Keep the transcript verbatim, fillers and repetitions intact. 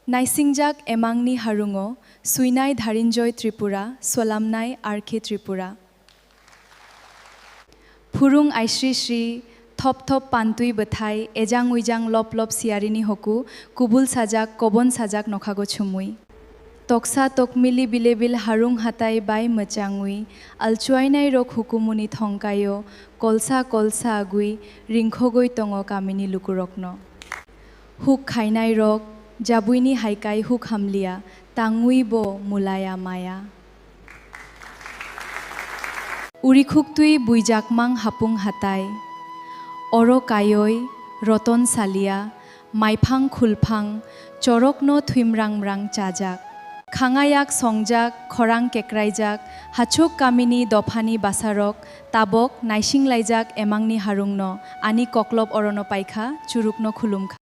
Naisingjak emangni harungo, swinai Dharinjoy Tripura, swalamnai R K Tripura. Phurung aisri sri, thop thop pantwi bwthai, ejang uijang lop lop siyarini hoku, kubul sajak, kobon sajak nokhago chumui. Toksa tokmili bilebil harung hatai bai mwchangwi, alchuainairok hukumuni thongkaio, kolsa kolsa agwi, ringkhogwi tongo kamini lukurokno. Huk khainairok, jabuini haikai huk hamliya, tangwi bo mulaya maya. Urikhuktwi buijakmang hapung hatai. Oro kaioi, roton salia, maiphang khulphang, chorokno thwimrang mrang chajak. Khangayak songjak, khorang kekraijak, hachuk kamini dophani basarok, tabok naisinglaijak emangni harungno, ani koklop orono paikha, churukno khulumkha.